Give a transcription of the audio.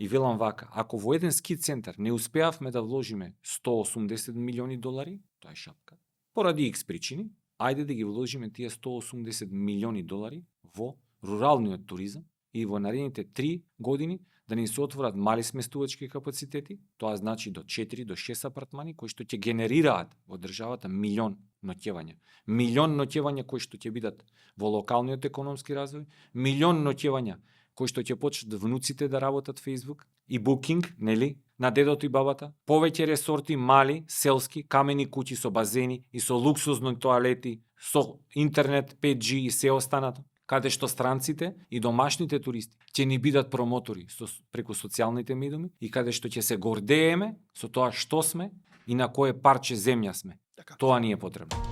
И велам вака, ако во еден ски центар не успеавме да вложиме 180 милиони долари, тоа е шапка. Поради X причини, ајде да ги вложиме тие 180 милиони долари во руралниот туризам и во наредните 3 години да ни се отворат мали сместувачки капацитети, тоа значи до 4 до 6 апартмани кои што ќе генерираат во државата милион ноќевања. Милион ноќевања кои што ќе бидат во локалниот економски развој, милион ноќевања кои што ќе почнат внуците да работат Facebook и Booking, нели, на дедото и бабата, повеќе ресорти мали, селски, камени куќи со базени и со луксузни тоалети, со интернет, 5G и се останато, каде што странците и домашните туристи ќе ни бидат промотори преку социјалните медиуми и каде што ќе се гордееме со тоа што сме и на кое парче земја сме. Тоа ни е потребно.